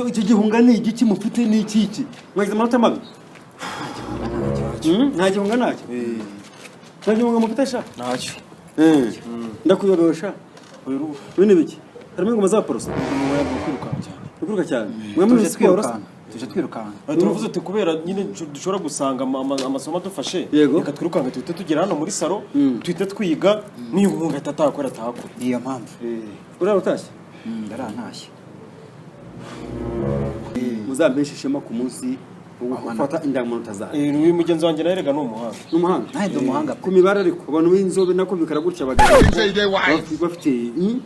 Icyo gihunga ni igiki mufite? Ni iki iki? Mwagize amanota mabi? Nta gihunga ntacyo, nta gihunga mufite sha. Ntacyo. Ndakuyobewe sha. Ibi ni biki? Harimo ingoma za poroso. Kwirukanka cyane. Kwiruka cyane mwe muri Tuje siporo se? twirukanka, tuje twirukanka. Turavuze uti kubera nyine dushobora gusanga amasomo adufashe, reka twirukanke, tuhite tugera hano muri salo, tuhite twiga, niyo umuhungu ahita atakora atahakora. Niyo mpamvu. Urara utashye? Ndarantashye. Muzampeshe ishema ku munsi wo gufata indangamanota zanyu. Uyu mugenzi wanjye nawe erega ni umuhanga. Ni umuhanga. Nanjye ndi umuhanga. Ku mibare, ariko abantu b'inzobe nako bikara gutya bagaragara ko bafite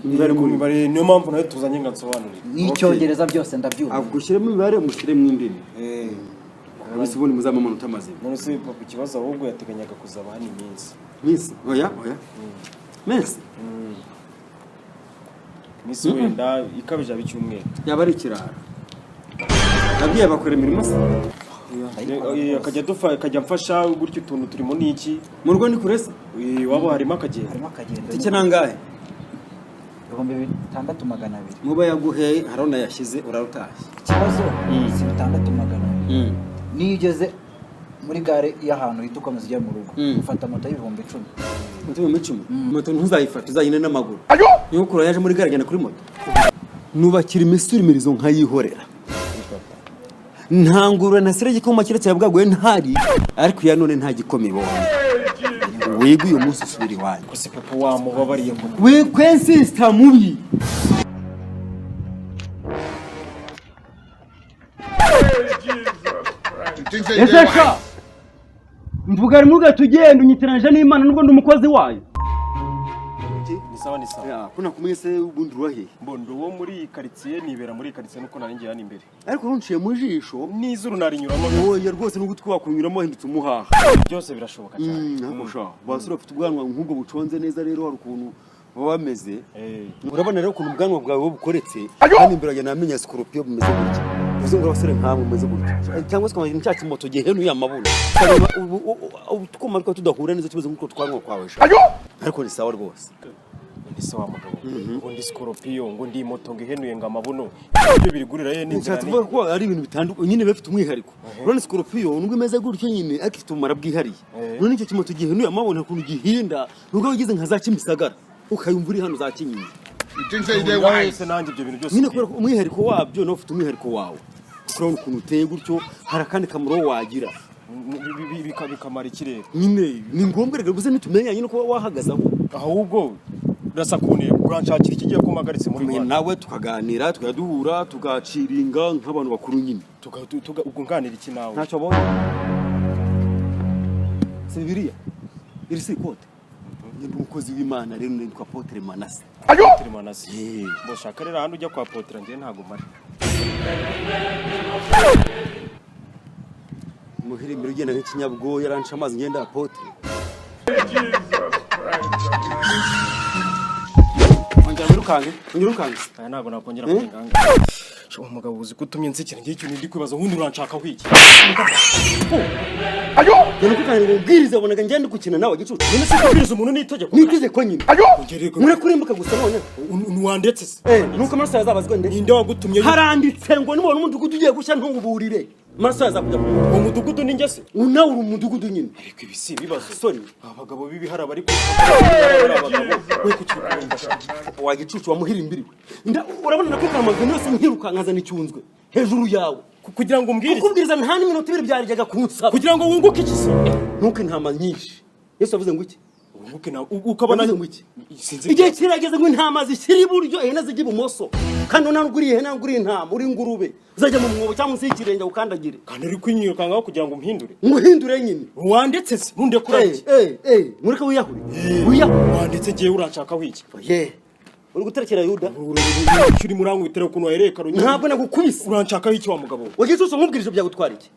imibare ku muri mibare, niyo mpamvu nawe tuzanye ngo ansobanurire. N'icyongereza byose ndabyumva. Gushyiramo imibare, mushyiremo indimi kabisa, ubundi muzampa amanota mazima. None se papa, ikibazo ahubwo yateganyaga kuzaba hano iminsi Minsi? Oya, oya, minsi. Iminsi wenda ikabije aba icyumweru. Yaba ari ikirara ababyeyi bakora imirimo se? Akajya amfasha gutyo utuntu turimo n'iki. Mu rugo ni kure se? Iwabo harimo akagenda. Harimo akagendo. Itike nangahe? 6200. Muba yaguheye hari aho nayashyize, urarutashye. Ikibazo si 6200. Niyo ugeze muri gare y'ahantu uhita ukomeza ujya mu rugo, ufata moto y'10,000. Moto 10,000? Moto ntuzayifate, uzayine n'amaguru. Nyogokuru yaje muri gare agenda kuri moto. Nubakira imisuri imirizo nkayihorera, ntangurura ntasire igikoma keretse yabwaguye ntari, ariko iya none nta gikoma ibonye. Wiga uyu munsi usubira iwanyu. Gusa papa wamubabariye ngo We kwensista mubi. Ese sha, mvuga rimwe ugahita ugenda unyitiranyije n'Imana nubwo ndi umukozi wayo. Ni sawa, ni sawa. Ko nakumwe se ubundi urahehe? Mbondo wo muri iyi karitsiye, nibera muri iyi karitsiye, nuko nari ngiye hano imbere. Ariko ntunciye mu jisho. N'izuru narinyuramo. Oya rwose, n'ugutwi wakunyuramo wahindutse umuhaha. Byose birashoboka cyane. Ntabwo sha basura bafite ubwanwa nk'ubwo buconze neza rero, hari ukuntu baba bameze. Urabona rero ukuntu ubwanwa bwawe bukoretse hano imbere, wagira namenya sikorupiyo bumeze gutya. Bivuze ngo abasore nkamwe mumeze gutya cyangwa se ukamenya cya kimoto gihenuye amabuno, Ukareba utwuma twa tudahura neza tumeze nk'utwo twanwa kwawe sha, ariko ni sawa rwose. Ni sawa mugabo, ngo ndi sikorupiyo, ngo ndi moto, ngo ihenuye, ngo amabuno, ibyo birigurira ye n'inzira. Nshatse kuvuga ko ari ibintu bitandukanye nyine, bifite umwihariko. Urabona sikorupiyo nubwo imeze gutyo nyine, ariko ifite ubumara bwihariye. None icyo kimoto gihenuye amabuno, ukuntu gihinda, nubwo wigeze nka za Kimisagara ukayumva uri hano za Kinyinya. Wese nanjye ibyo bintu byose. Nyine kubera ko umwihariko wabyo, nawe ufite umwihariko wawe, kuko urabona ukuntu uteye gutyo, hari akandi kamaro wagira. Bikamara ikirere. Nyine ni ngombwa reka gusa nitumenya nyine ko wahagaze aho. Ahubwo urasa ku ntego, uranshakira ikigiye ko mpagaritse muri Kumenya Rwanda. Nawe tukaganira, tukajya duhura tugaciringa nk'abantu bakuru nyine. Ubwo nganira iki nawe? Ntacyo abonye si Bibiliya iri, si ikote. Njye ndi umukozi w'Imana rero, nitwa Apotre Manase. Apotre Manase? Boshaka rero ahandi ujya kwa Apotre, njye ntago mara. Muhirimbiri ugenda nk'ikinyabwoya aranca amazi, ngenda Apotre. Ongera wirukanke, ongera wirukanke. Aya ntabwo nakongera kurenga. Uwo mugabo uzi ko utumye nsekera, ngiye ikintu ndi kwibaza, ubundi uranshakaho iki? Genda kwirukanke ngo ubwirize, wabonaga ngenda gukina nawe gicucu. None se kubwiriza umuntu ni itegeko? Ni itegeko nyine. Ongera. Murekurimbuka gusa noneho. Ntiwandetse se? Nuko amaraso yazabazwa nde? Ninde wagutumye? Haranditse ngo nubona umudugudu ugiye gushya ntuwuburire, amaraso yazakujya ku mutwe. Uwo mudugudu ni njye se? Nawe uri umudugudu nyine. Ariko ibi si ibibazo. Sorry. Abagabo b'ibihara bari ku abagabo we kuki ukumva? Wa gicucu wamuhirimbiriwe, urabona nakwirukanka amagana yose nkirukanka nkazana icyunzwe hejuru yawe. Kugira ngo umbwirize? Kukubwiriza nta n'iminota 2 byaryaga kunsaba. Kugira ngo wunguke iki se? Ntuke intama nyinshi. Yesu yavuze ngo iki? Wunguke nawe ukabona. Yavuze ngo iki? Sinzi. Igihe kirageze ngo intama zishyire iburyo, ihene zijye ibumoso. Kandi ntabwo uri ihene, ntabwo uri intama, uri ingurube, uzajya mu mwobo cyangwa munsi y'ikirenge ukandagire. Kandi uri kwinyirukankaho kugira ngo umpindure. Nguhindure nyine. Wandetse se, ntundekura iki? Mureke wiyahure, wiyahure. Wandetse, ngewe uranshakaho iki? Ye, uri guterekera Yuda. Icyo urimo urankubitira ukuntu waherekana. Ntabwo nagukubise. Uranshakaho iki wa mugabo we? Wagize usoma nkubwirije, byagutwara iki?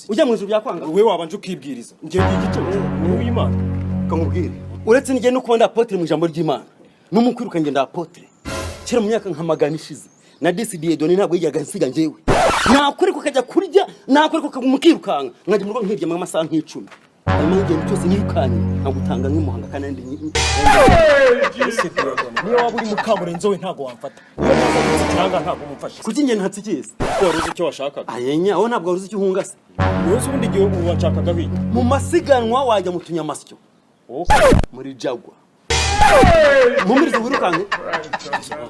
Ujya mu ijuru byakwanga? Wowe wabanje ukibwiriza, ngewe ndi igicucu ni uw'Imana. Kamubwire, uretse n'igihe no kuba ndi apotre mu ijambo ry'Imana no mu kwiruka, ngenda apotre. Kera mu myaka nka 100 ishize na disidiye doni ntabwo yigeraga nsiga njyewe, nakore ko kajya kurya, nakore ko mukirukanka, nkajya mu rugo nkiryama amasaha nk'icumi. Hanyuma y'igihembwe cyose nirukanye nkagutanga nk'imuhanga kandi Ese Dieudonne, niyo waba uri Mukamurenzo we ntabwo wamfata. Niyo naza gutsikiranga ntabwo mumfashe. Kuki njye ntatsikiye se? Kuko wari uzi icyo washakaga. Ayenya, wowe ntabwo wari uzi icyo uhunga se. Wowe se ubundi igihe ubu wanshakaga wiki? Mu masiganwa wajya mu tunyamasyo. Wowe Muri Jagwa. Mumirize wirukanke.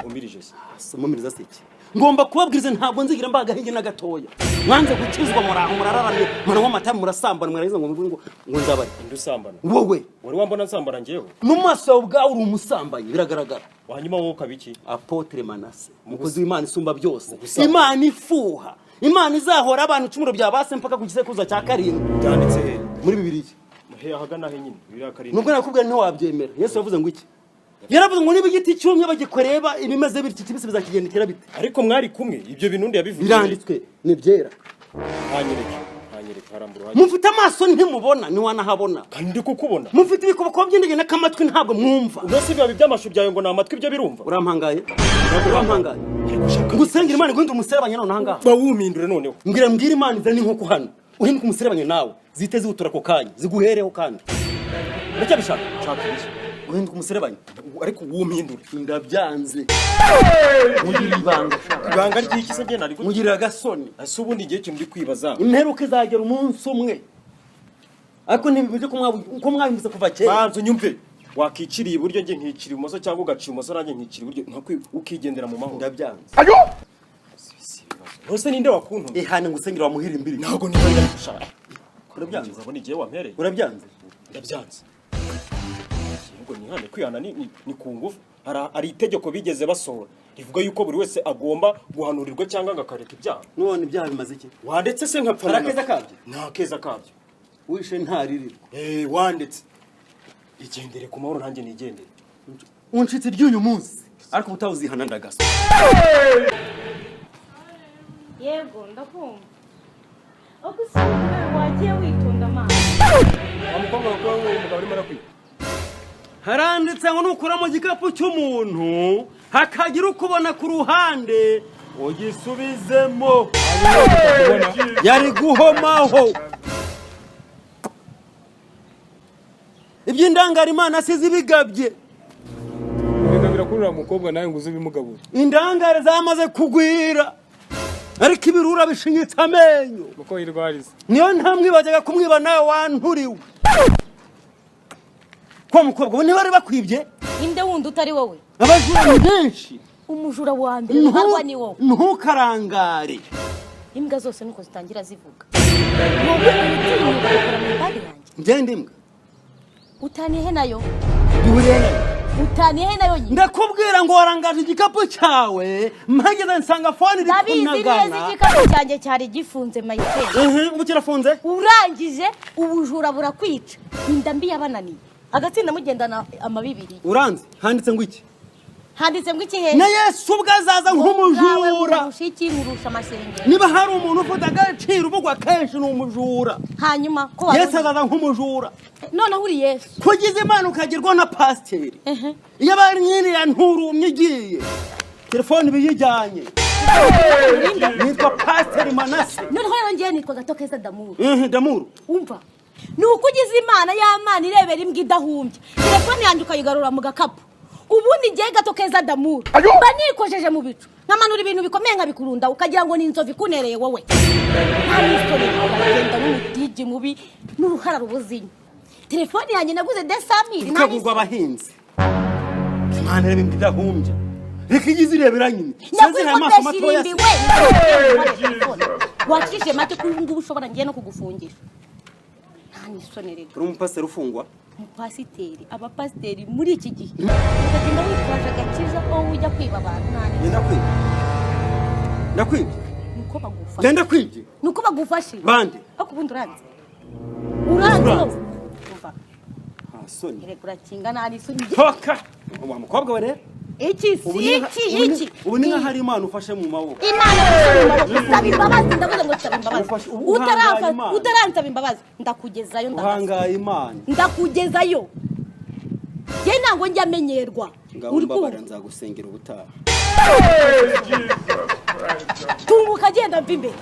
umirije se. Mumiriza se iki? Ngomba kubabwiriza ntabwo nzigira mbaga hirya na gatoya. Mwanze gukizwa muraho murararamye, muranywa amata murasambana mwarangiza ngo ngo ngo nzabare. Indi usambana. Wowe Wari wambona nsambana njyewe? mu maso yawe ubwawe uri umusambanyi biragaragara. Hanyuma wowe ukaba iki? Apotre Manase, umukozi w'Imana isumba byose. Gusambana. Imana ifuha. Imana izahora abantu icumuro bya base mpaka ku gisekuruza cya karindwi Byanditse he? muri Bibiliya. He ahagana he nyine? Bibiri karindwi. Nubwo nakubwira ntiwabyemera. Yesu yavuze ngo iki? Yaravuze ngo niba igiti cyumye bagikoreba ibimeze bityo kibisi bizakigendekera bite? Ariko mwari kumwe ibyo bintu undi yabivuze. Biranditswe ni byera. Hanyereke. Hanyereke harambura uhagere. Mufite amaso ntimubona ntiwanahabona. Kandi ndi kukubona. Mufite ibikoboko by'indege n'akamatwi ntabwo mwumva. Unose ibibabi by'amashu byawe ngo ni amatwi ibyo birumva. Urampangaye? Urampangaye? Ngusengera Imana iguhindure umuserebanya none ahangaha. Bawumindure noneho. Mbwira mbwira Imana izane inkoko hano. Uhinduke umuserebanya nawe. Zite ziwutura ako kanya. Ziguhereho kandi. Uracyabishaka? Nshaka ibiki? Guhinduka umuserebanya. Ariko wumpindure. Ndabyanze. Mugirira ibanga. Ibanga ry'iki se njye nari gute? Mugirira agasoni. Ese ubundi igihe kintu ndi kwibaza. Imperuka izagera umunsi umwe. Ariko ntibibuje ko mwabivuze kuva kera. Banza unyumve. Wakiciriye iburyo njye nkicira ibumoso cyangwa ugaca ibumoso nanjye nkicira iburyo nkakwi ukigendera mu mahoro. Ndabyanze. Ntose ninde wakuntumye? Ihane ngusengera wamuhira imbiri. Ntabwo niba ndagushaka. Urabyanze? Urabona igihe wampereye? Urabyanze? Ndabyanze. Yego nihane kwihana ni ku ngufu. Hari itegeko bigeze basohora rivuga yuko buri wese agomba guhanurirwa cyangwa ngo akareka ibyaha. None ibyaha bimaze iki? Wandetse se nkapfa. Hari akeza kabyo? Nta keza kabyo. Wishe ntaririrwa. Wandetse. Igendere ku mahoro nanjye nigendere. Unshitse ry'uyu munsi. Ariko ubutawuzihana ndagasa. Yego ndakumva. Okusubira wagiye witonda amaso. Wa mukobwa wawe umugabo arimo arakwiba. Haranditse ngo nukura mu gikapu cy'umuntu hakagira ukubona ku ruhande ugisubizemo. Yari guhomaho. Iby'indangara Imana asize ibigabye. Bigabira kuri uriya mukobwa nawe ngo uze ubimugabure. Indangare zamaze kugwira. Ariko ibirura bishinyitse amenyo. Kuko yirwariza. Niyo ntamwe bajyaga kumwiba nawe wanturiwe. Kwa mukobwa niba bari bakwibye? Inde wundi utari wowe? Abajura ni benshi. Umujura wa mbere ruharwa ni wowe. Ntukarangare. Imbwa zose nuko zitangira zivuga. Wowe utinyuka gukora mu bag yanjye. Ngende imbwa. Utaniye nayo? Duhuriye nayo. Utaniye nayo nyine. Ndakubwira ngo warangaje igikapu cyawe, mpageze nsanga phone iri Ndabizi neza kunagana. igikapu cyanjye cyari gifunze Michael. Ubu kirafunze? Urangije ubujura burakwica. Inda mbi yabananiye. Agatsinda mugendana amabibiri. Uranze handitse ngo iki? Handitse ngo iki he? Na Yesu ubwo azaza nk'umujura. Nkurusha iki? Nkurusha amasengero. Niba hari umuntu ufite agaciro uvugwa kenshi ni umujura. Hanyuma ko Yesu azaza nk'umujura. Noneho uri Yesu. Kugize Imana ukagerwaho na pasiteri. Iyo bari nyiri ya nturumye igiye. Telefone ibiyijyanye. Nitwa Pasiteri Manase. Noneho rero ngiye nitwa Gatokeza Damuru. Damuru. Umva. Ni uko ugize Imana y'Amana irebera imbwa idahumbya. Telefone yanjye ukayigarura mu gakapu. Ubundi ngiye Gatokeza Damuru. Mba nikojeje mu bicu. Nkamanura ibintu bikomeye nkabikurunda ukagira ngo ni inzovu ikunereye wowe. Nta n'isoni ukagenda n'umutigi mubi n'uruhara rubuzinyo. Telefone yanjye naguze 200,000. Ikagurwa abahinzi. Imana ireba imbwa idahumbya. Reka igize irebera nyine. Sinzi amaso matoya. Wakishije make kuri ngubu ushobora ngiye no kugufungisha. Nta n'isoni rero. Uri umupasiteri ufungwa? Umupasiteri, abapasiteri muri iki gihe. Ukagenda witwaje agakiza wowe ujya kwiba abantu nta n'isoni. Ngenda kwibye. Ndakwibye. Nuko bagufashe. Ngenda kwibye. Nuko bagufashe. Bande. Ariko ubundi uranze. Uranze wowe. Umva. Nta soni. Erega urakinga nta n'isoni. Toka. Wa mukobwa we rero. Iki iki iki. Ubu ni nka hari Imana ufashe mu maboko. Imana ufashe mu maboko. Saba imbabazi ndavuze ngo saba imbabazi. Utaransaba imbabazi ndakugezayo ndagaza. Uhangaye Imana. Ndakugezayo. Jye ntango njya amenyerwa. Uri kumva nzagusengera ubutaha. Tunguka genda mva imbere.